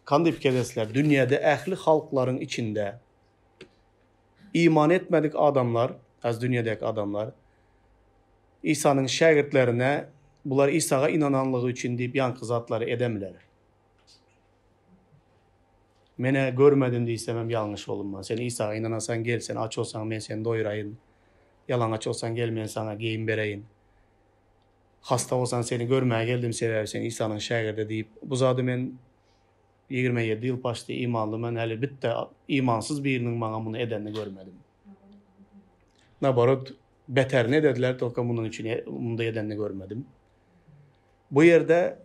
Kandy pikir edesizler, dünýäde ähli halklaryň içinde iman etmedik adamlar, az dünýädäki adamlar Isanyň şägirtlerine bular Isaga ynananlygy üçin diýip ýaňky zatlary edemiler. Menä görmedim diýsemem ýalňyş bolunmaz. Sen Isaga ynanasaň gel, sen aç bolsaň men seni doýuraýyn. Ýalaňaç bolsaň gel men saňa geýim bereýin. Hasta bolsaň seni görmäge geldim sebäbi sen Isanyň şägirdi diýip. Bu zady men 27 ýyl paşdy imanly men häli bitde imansyz biriniň maňa muny edenini görmedim. Naborot beterini edediler tolko munuň üçin munda edenini görmedim. Bu ýerde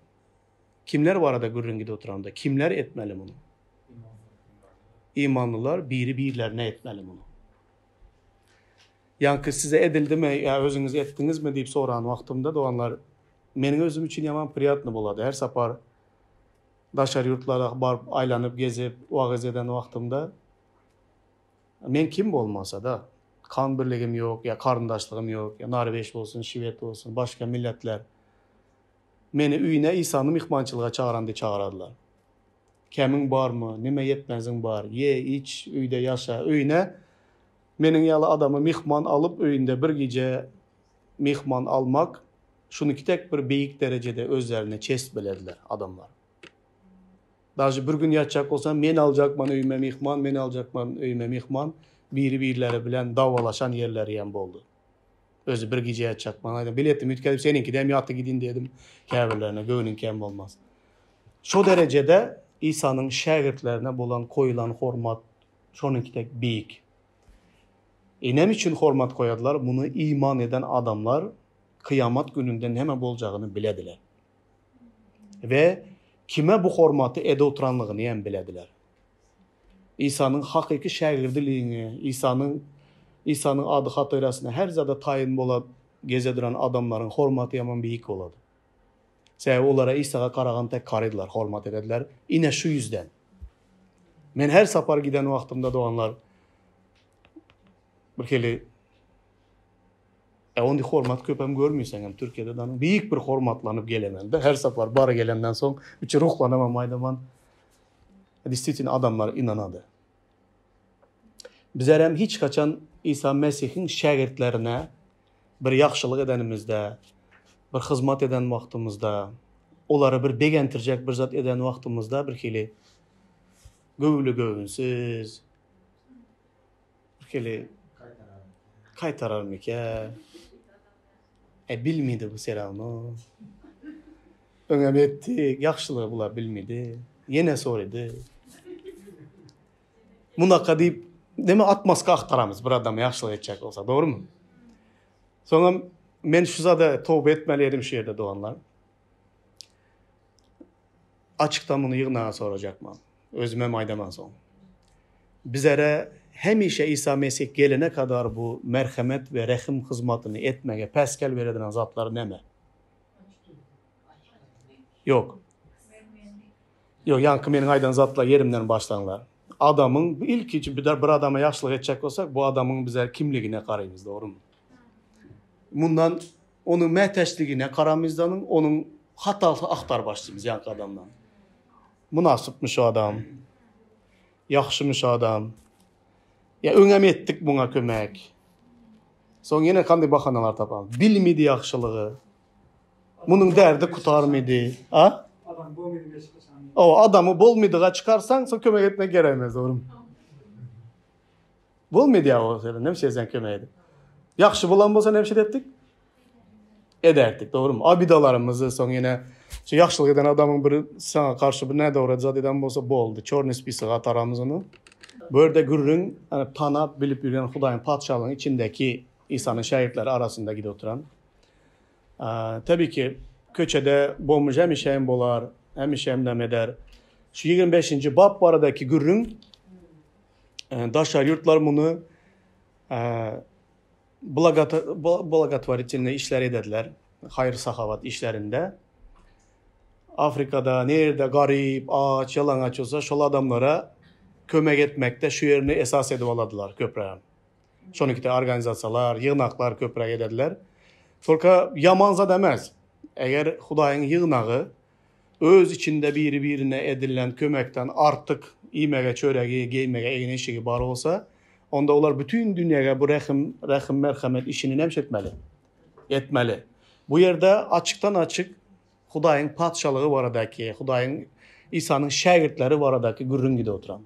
Kimler barada gürrüň gidip oturanda, kimler etmeli muny? Imanlylar biri-birlerine etmeli muny. Ýaňky size edildimi ýa özüňiz etdiňizmi diýip soran wagtymda doganlar, meniň özüm üçin ýaman priýatny bolady. Her sapar daşary ýurtlara baryp aýlanyp gezip wagyz eden wagtymda men kim bolmasa-da, kan birligim ýok ýa garyndaşlygym ýok, ýa norwež bolsun, şwed bolsun, başga milletler Meni öýüne Isany myhmançylyga çagyrandy çagyradylar. Kemiň barmy, nime ýetmeziň bar, ýe, iç, öýde ýaşa. Öýüne meniň ýaly adamy myhman alyp öýünde bir gije myhman almak şunuki tek bir beýik derejede özlerine çest bilediler adamlar. Daže bir gün ýatjak bolsam men aljakman öýüme myhman, men aljakman öýüme myhman biri-birleri bilen dawalaşan ýerleri hem boldy. Özi bir gije ýatjak maňa aýdan biletimi üýtgedip seniňkidem ýaty gidin diýdim. Käbirlerine göwnüňkem bolmaz. Şo derejede Isanyň şägirtlerine bolan koýulan hormat şonuňki dek beýik. E näme üçin hormat koýadylar? Muny iman eden adamlar kyýamat gününde näme boljagyny bilediler. We kime bu hormaty edip oturanlygyny hem bilediler. Isanyň hakyky şägirdiligiňi, Isanyň Isanyň ady hatyrasyna her zada taýyn bolap geze duran adamlaryň hormaty ýaman beýik bolady. Sebäbi olara Isaga garagan tek garydylar, hormat edediler. Ine şu ýüzden. Men her sapar giden wagtymda doganlar bir hili E onda hormat köpem görmeýseň hem Türkiýede danyň beýik bir hormatlanyp gelemende her sapar bara gelenden soň üçi ruhlanamam aýdaman. Действительно adamlar ynanady. Bizler hem hiç haçan Isa Mesihiň şägirtlerine bir ýagşylyk edenimizde, bir hyzmat eden wagtymyzda, olary bir begentirjek bir zat eden wagtymyzda bir hili göwli göwünsiz, bir hili gaýtararmyka? E bilmedi bu serawno. Öňem etdik, ýagşylygy bular bilmedi. Ýene sorady. Munaka diýip, neme atmaska agtaramyz bir adama ýagşylyk etjek bolsa, dogrumy? Soňam men şu zada toba etmeli edim şu ýerde doganlar. Açykdan muny ýygnaga sorajakman. Özümem aýdaman soň. Bizere hemişe Isa Mesih gelene kadar bu merhemet we rehim hyzmatyny etmege päsgel beredilen zatlar neme? Ýok. Ýok, ýaňky meniň aýdan zatlar ýerimden başlaňlar. Adamyň ilkinji bir adama ýagşylyk etjek bolsak, bu adamyň bize kimligine garaýmyz, dogrumy? Mundan onuň mätäçligine garamyzdan, onuň hatasy agtaryp başlaýmyz ýaňky adamdan. Mynasypmy şu adam? Ýagşymy şu adam? Ýa öňem etdik muňa kömek. Soň ýene kandy bahanalar tapamyz. Bilmidi ýagşylygy. Munuň derdi gutarmydy. A? Adam bolmydyga çykarsaň. O, adamy bolmydyga çykarsaň, soň kömek etmek gerekmez, dogrumy? Bolmydy ýa o sene, näme sen kömek edip. Ýagşy bolan bolsa näme etdik? Ederdik, dogrumy? Abidalarymyzy soň ýene şu ýagşylyk eden adamyň bir saňa garşy bir nädogry zat eden bolsa boldy. Çorny spisoga ataramyz ony. Bu ýerde gürrüň tanap bilip ýörgen Hudaýyň Patyşalygynyň içindäki Isanyň şägirtleri arasynda gidip oturan. Tabii ki köçede bomj hemişe hem bolar, hemişe hem näme eder. Şu 25-nji bap baradaky gürrüň daşary ýurtlar muny blagotworitelnyý işler ederdiler, haýyr-sahawat işlerinde. Afrikada nirde garyp, aç, ýalaňaç bolsa şol adamlara kömek etmekde şu ýerini esas edip aladylar köprägem. Şonuňkide organizasiýalar, ýygnaklar köpräk ederdiler. Tolka ýaman zat emes. Eger Hudaýyň ýygnagy öz içinde biri-birine edilen kömekden artyk iýmege çöregi, geýmege egin-eşigi bar bolsa, onda olar bütin dünýäge bu rehim, rehim-merhemet işini näme etmeli? Etmeli. Bu ýerde açykdan-açyk Hudaýyň Patyşalygy baradaky, Hudaýyň Isanyň şägirtleri baradaky gürrüň gidip oturan.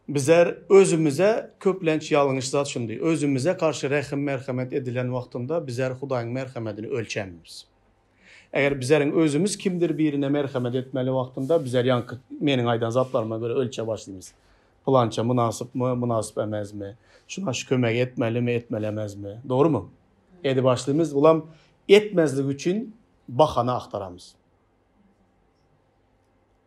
Bizler özümize köplenç ýalňyş zat şundy. Özümize garşy rehim-merhemet edilen wagtynda bizler Hudaýyň merhemedini ölçämmiz. Eger bizleriň özümiz kimdir birine merhemet etmeli wagtynda bizler ýaňky meniň aýdan zatlaryma görä ölçe başlaýmyz. Pylança mynasypmy, mynasyp emezmi? Şuna şu kömegi etmelimi, etmeli emezmi? Dogrumy? Edip başlaýmyz. Bulam etmezlik üçin bahana agtaramyz.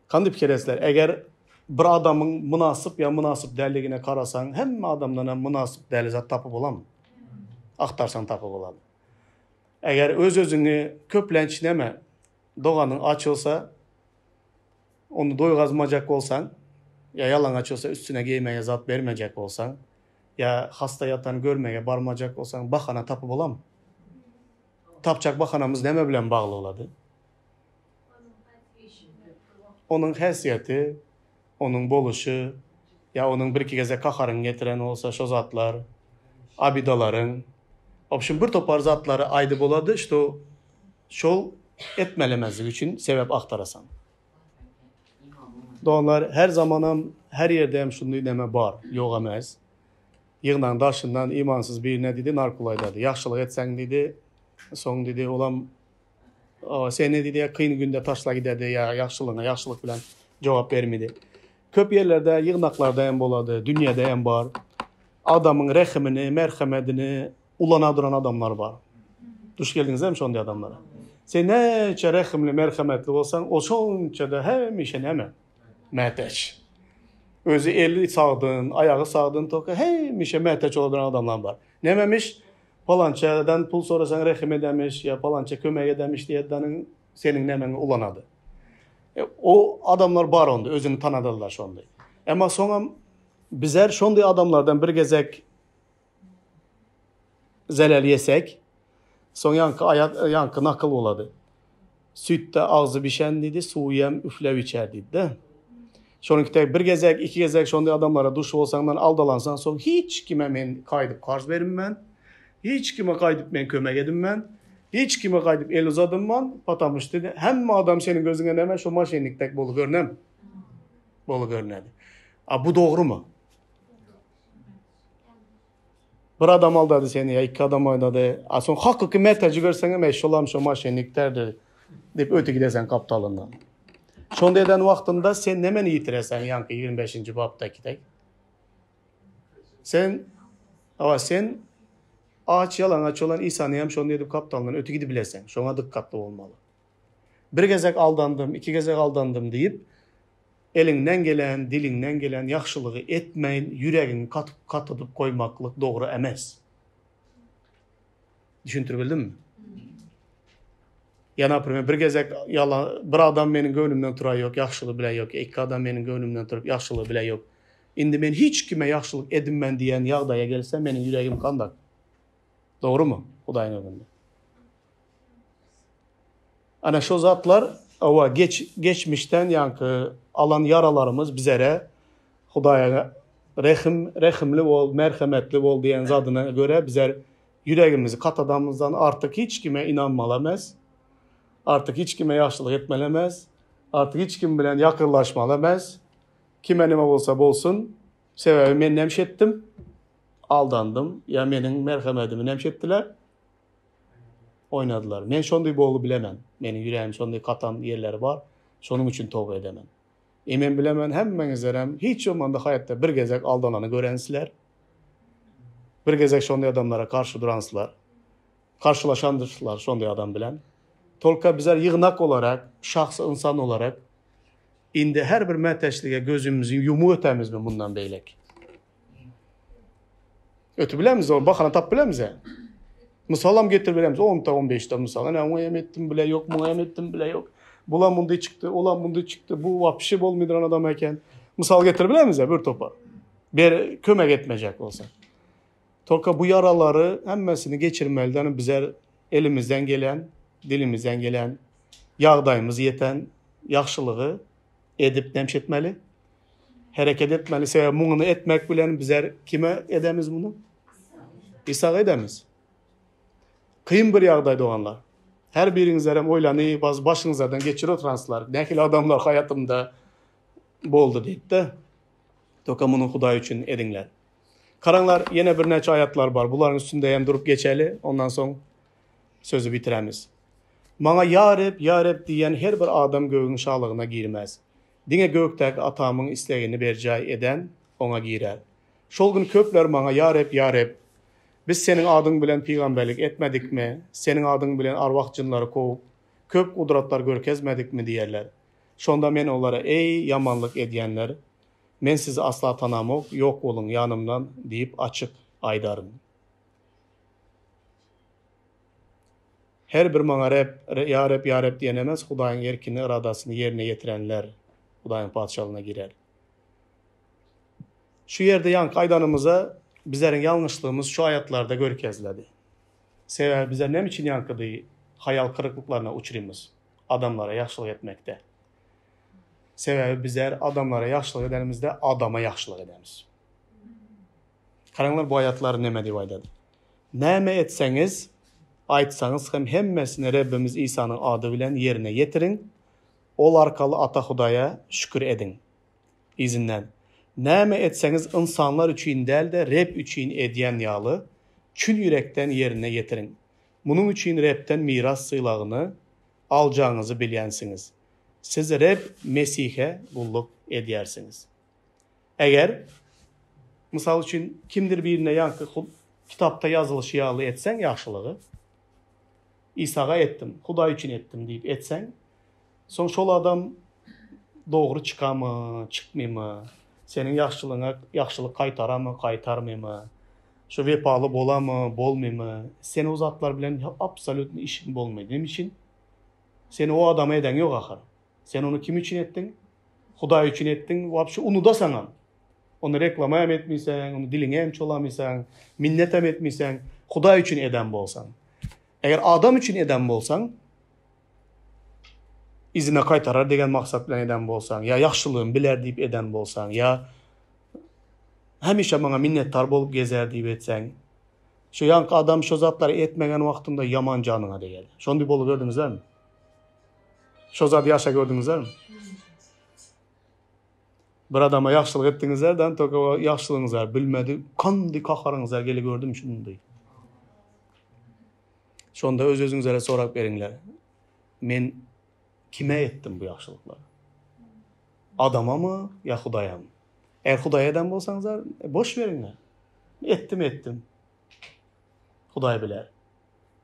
Kandy pikir etsler, eger bir adamyň mynasyp ýa mynasyp dälligine garasaň, hemme adamdan hem mynasyp däl zat tapyp bolarmy? Agtarsaň tapyp bolar. Eger öz-özüňi köplenç näme, doganyň aç bolsa, ony doýgazmajak bolsaň, ýa ýalaňaç bolsa üstüne geýmäge zat bermejek bolsaň, ýa hasta ýatan görmege barmajak bolsaň, bahana tapyp bolarmy? Tapjak bahanamyz näme bilen bagly bolady? Onuň häsiýeti, onuň boluşy, ýa onuň birki gezek gaharyňy getiren bolsa şo zatlar, abidalaryň, wobşem bir topar zatlary aýdyp bolady, şto şol etmelemezlik üçin sebäp agtarasaň. Doganlar her zamanam her ýerde hem şunday neme bar, ýok emes. Ýygnaň daşyndan imansyz birine diýdi narkul aýdady. Ýagşylyk etseň diýdi, soň diýdi olam Seni diýdi, kyn günde taşla giderdi ýa ýagşylygyňa ýagşylyk bilen jogap bermedi. Köp ýerlerde ýygnaklarda hem bolady, dünýede hem bar. Adamyň rehimini, merhemedini ulana duran adamlar bar. Duş geldiňizmi şonday adamlara? Sen näçe rehimli, merhemetli bolsaň, o şonça-da hemişe näme? Mätäç. Özi eli sagdyn, aýagy sagdyn toka hemişe mätäç bola duran adamlar bar. Nämemiş? Palançadan pul sorasaň rehim edemiş ýa palança kömek edemiş diýedaniň seniň nämeňi ulanady. E, o adamlar bar onda, özüni tanadylar şonda. Emma soňam bizler şonday adamlardan bir gezek zelel ýesek, soň ýaňky aýat, ýaňky nakyl bolady. Süýtde agzy bişen diýdi, suwy hem üfläp içer diýdi-de. Şonuň tek bir gezek, iki gezek şonday adamlara duş bolsaňdan aldalansaň, soň hiç kime men gaýdyp karz berinmän, hiç kime gaýdyp men kömek edinmän, hiç kime gaýdyp el uzadynman, patamuş dedi, hemme adam seniň gözüňe näme şo maşennik dek bolup görünem? Bolup görünedi. A bu dogrumy? Bir adam aldady seni ýa iki adam aldady. A soň hakyky mätäji görseňem, eý, şolam şo maşenniklerdir diýip öte gidersen gapdalyndan. Şonda eden wagtynda sen nemeni ýitireseň ýaňky 25-nji bapdaky dek? Sen Awa sen aç ýalaňaç bolan Isany hem şonda edip gapdalyndan öte gidibileseň. Şoňa dykgatly bolmaly. Bir gezek aldandym, iki gezek aldandym diýip, eliňden gelen, diliňden gelen ýagşylygy etmeýin, ýüregiňi katyp katadyp goýmaklyk dogry emes. Düşündirip bildimmi? Ýa naprimer bir gezek ýala bir adam meniň göwnümden turaý ýok, ýagşylygy bile ýok, iki adam meniň göwnümden turup ýagşylygy bile ýok. Indi men hiç kime ýagşylyk edinmen diýen ýagdaýa gelse meniň ýüregim kandak. Dogrumy? Hudaýyň öňünde. Ana şo zatlar owa geç geçmişden ýaňky alan ýaralarymyz bizere Hudaýa rehim rehimli bol, merhemetli bol diýen zadyna görä bizer ýüregimizi katadamyzdan artyk hiç kime ynanmaly emes. Artyk hiç kime ýagşylyk etmeli emes. Artyk hiç kim bilen ýakynlaşmaly emes. Kime nime bolsa bolsun. Sebäbi men nemş etdim? Aldandym. Ýa meniň merhemedimi nemş etdiler? Oýnadylar. Men şonday bolup bilemen. Meniň ýüregim şonday gatan ýerleri bar. Şonuň üçin toba edemen. E men bilemen hemmeňizlerem hiç bolmanda haýatda bir gezek aldanany görensizler. Bir gezek şonday adamlara garşy duransizler. Garşylaşandyrsizler şonday adam bilen. Tolka bizler ýygnak olarak, şahsy ynsan olarak indi her bir mätäçlige gözümizi ýumup ötämizmi mundan beýlek? Ötüp bilemizmi? Ol bahana tapyp bilemizmi? Mysalam getirip bilemizmi? 10 ta 15 ta mysal. Ene oňa hem etdim bile ýok, muňa hem etdim bile ýok. Bulam munday çykdy, olam munday çykdy. Bu wapşe bolmaýdyran adam eken. Mysal getirip bilemizmi bir topar? Bir kömek etmejek bolsa. Tolka bu ýaralary hemmesini geçirmeliden bize elimizden gelen, dilimizden gelen, ýagdaýymyz ýeten ýagşylygy edip nemş etmeli. Hereket etmeli. Sebäbi muny etmek bilen bizler kime edemiz muny? Isaga edemiz. Kyn bir ýagdaý doganlar. Her biriňizler hem oýlanyp, az başyňyzlardan geçirip oturansylar. Nähili adamlar haýatymda boldy diýip-de. Toka muny Hudaý üçin ediňler. Garaňlar, ýene birnäçe aýatlar bar. Bularyň üstünde hem durup geçeli, ondan soň sözi bitiremiz. Maňa Ýa Reb, ýa Reb diýýän her bir adam gögüň şalygyna girmez. Diňe gökdäki Atamyň islegini berjaý eden oňa girer. Şol gün köpler maňa Ýa Reb, ýa Reb, biz Seniň adyň bilen pygamberlik etmedikmi, Seniň adyň bilen arwah-jynlary kowup, köp gudratlar görkezmedikmi diýerler. Şonda men olara, Eý, ýamanlyk edýänler, men sizi asla tanamok, ýok boluň ýanymdan diýip açyk aýdaryn. Her bir maňa Reb, ýa Reb, ýa Reb diýen emes, Hudaýyň erkini, yradasyny ýerine ýetirenler Hudaýyň Patyşalygyna girer. Şu ýerde ýaňky aýdanymyza bizleriň ýalňyşlygymyz şu aýatlarda görkeziledi. Sebäbi bizler näme üçin ýaňkydy haýal kyryklyklaryna uçrymyz adamlara ýagşylyk etmekde? Sebäbi bizler adamlara ýagşylyk edenimizde adama ýagşylyk edemiz. Garaňlar bu aýatlar näme diýip aýdady. Näme etseňiz, aýtsaňyz hem hemmesini Rebbimiz Isanyň ady bilen ýerine ýetiriň, Ol arkaly Ata Hudaýa şükür ediň. Yzyndan, Näme etseňiz ynsanlar üçin däl-de Reb üçin edýän ýaly, çün ýürekden ýerine ýetiriň. Munuň üçin Rebden miras sylagyny aljagyňyzy bilýänsiňiz. Siz Reb Mesihe gulluk edýärsiňiz. Eger, mysal üçin, kimdir birine ýaňky kitapda ýazylyşy ýaly etseň ýagşylygy, Isaga etdim, Hudaý üçin etdim diýip etseň, soň şol adam dogry çykamy, çykmymy, seniň ýagşylygyňa ýagşylyk gaýtaramy, gaýtarmymy, şu wepaly bolamy, bolmymy, sen o zatlar bilen absolýutno işiň bolmaýar. Näme üçin? Sen o adama edeň ýok ahyr. Sen ony kim üçin etdiň? Hudaý üçin etdiň, wapşe unudasaňam. Ony reklama hem etmeýseň, ony diliňe hem çolamysaň, minnet hem etmeýseň, Hudaý üçin eden bolsaň. Eger adam üçin eden bolsaň, yzyna gaýtarar diýen maksat bilen eden bolsaň, ýa ýagşylygymy biler diýip eden bolsaň, ýa hemişe maňa minnetdar bolup gezer diýip etseň, şu ýaňky adam şu zatlary etmegen wagtynda ýaman janyňa degýär. Şondy bolup gördüňizlermi? Şo zady ýaşa gördüňizlermi? Bir adama ýagşylyk etdiňizler, dan toka o ýagşylygyňyzlar bilmedi. Kandy kaharyňyzlar gele gördüm şundy. Şonda öz özüňizlere sorap beriňler. Men kime etdim bu ýagşylyklary? Adamamy ýa Hudaýamy? Eger Hudaýa eden bolsaňyzlar, boş beriňler. Etdim, etdim. Hudaý biler.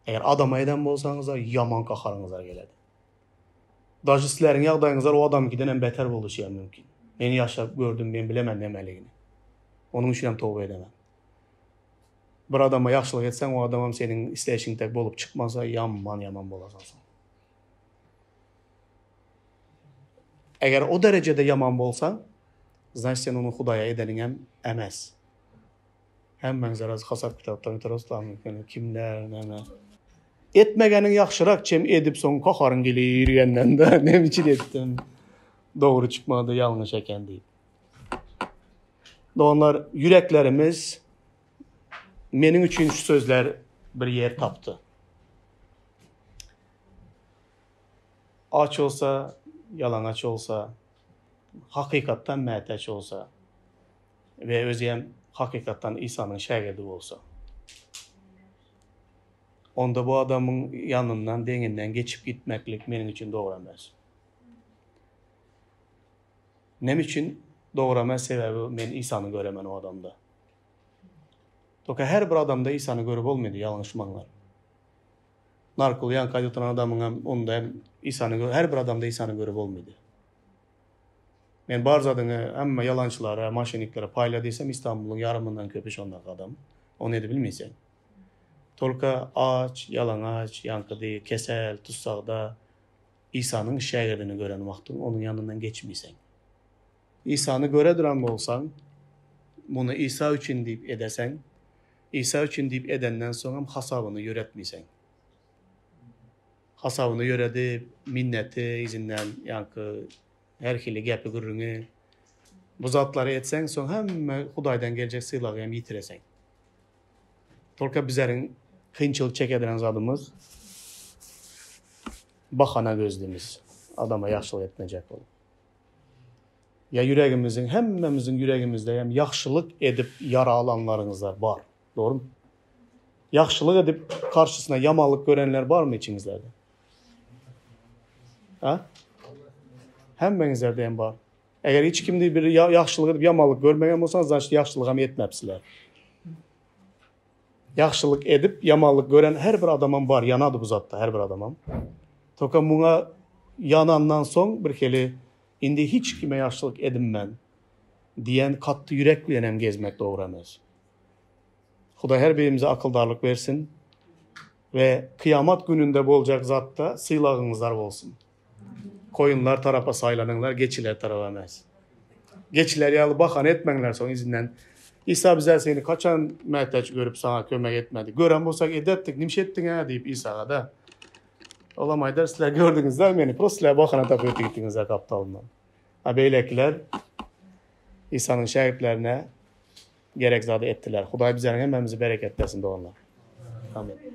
Eger adama eden bolsaňyzlar, ýaman gaharyňyzlar geledi. Daže sizleriň ýagdaýyňyzlar o adamyňkydan hem beter boluşy hem mümkin. Men ýaşap gördüm, men bilemen nämeligini. Onuň üçin hem toba edemen. Bir adama ýagşylyk etseň, o adamam seniň isleýşiň dek bolup çykmasa, ýaman ýaman bolasaň soň. Eger o derejede ýaman bolsaň, znaçt sen onuň Hudaýa edeniňem emes. Hemmäňize razy hasap kitapdan ötürasizlarmy kimler näme. Etmegeniň ýagşyrak çem edip soň gaharyň gelir ýergenden-de näme üçin etdim dogry çykmady ýalňyş eken diýip. Doganlar ýüreklerimiz meniň üçin şu sözler bir ýer tapdy. Aç bolsa, ýalaňaç bolsa, hakykatdan mätäç bolsa, we özi hem hakykatdan Isanyň şägirdi bolsa, onda bu adamyň ýanyndan, deňinden geçip gitmeklik meniň üçin dogry emes. Näme üçin dogry emes? Sebäbi men Isany göremen o adamda. Toka her bir adamda Isany görüp bolmaýdy, ýalňyşmaňlar. Narkul ýaňky aýdyp oturan adamyň hem onda hem Isany her bir adamda Isany görüp bolmaýdy. Men bar zadyňy hemme ýalançylara, moşenniklere paýla diýsem Istanbulyň ýarymyndan köpi şondaky adam. Ony edip bilmeýseň. Tolka aç, ýalaňaç, ýaňky diý, kesel, tussagda Isanyň şägirdini gören wagtyň onuň ýanyndan geçmeýseň. Isany göre duran bolsaň, muny Isa üçin diýip edeseň, Isa üçin diýip edenden soňam hasabyny ýöretmeýseň. Hasabyny ýöredip, minneti yzyndan ýaňky her hili gepi gürrüňi bu zatlary etseň, soň hemme Hudaýdan geljek sylagy hem ýitireseň. Tolka bizleriň kynçylyk çekediren zadymyz bahana gözlimiz, adama ýagşylyk etmejek bolup. Ýa ýüregimiziň, hemmemiziň ýüregimizde hem ýagşylyk edip ýara alanlaryňyzlar bar. Dogrymy? Ýagşylyk edip garşysyna ýamanlyk görenler barmy içiňizlerde? Ha? Hemmeňizlerde hem bar. Eger hiç kimde bir ýagşylyk edip ýamanlyk görmegen bolsaňyz, значит ýagşylyk hem etmepsiler. Ýagşylyk edip ýamanlyk gören her bir adamam bar, ýanady bu zatda her bir adamam. Toka muňa ýanandan soň bir hili indi hiç kime ýagşylyk edinmen diýen katty ýürek bilen hem gezmek dogry emes. Hudaý her birimize akyldarlyk bersin we kyýamat gününde boljak zatda sylagyňyzlar bolsun. Koýunlar tarapa saýlanyňlar, geçiler tarapa emes. Geçiler ýaly bahana etmäňler soň yzyndan. Isa bizler seni kaçan mätäç görüp saňa kömek etmedik. Gören bolsak ederdik, nimşe etdiň-ä diýip Isaga-da. Olam aýdar, sizler gördüňizler meni, prosto sizler bahana tapyp ötüp gitdiňizler gapdalyndan. A beýlekiler Isanyň şägirtlerine gerek zady etdiler. Hudaý bizleriň hemmämizi bereketlesin doganlar. Amin.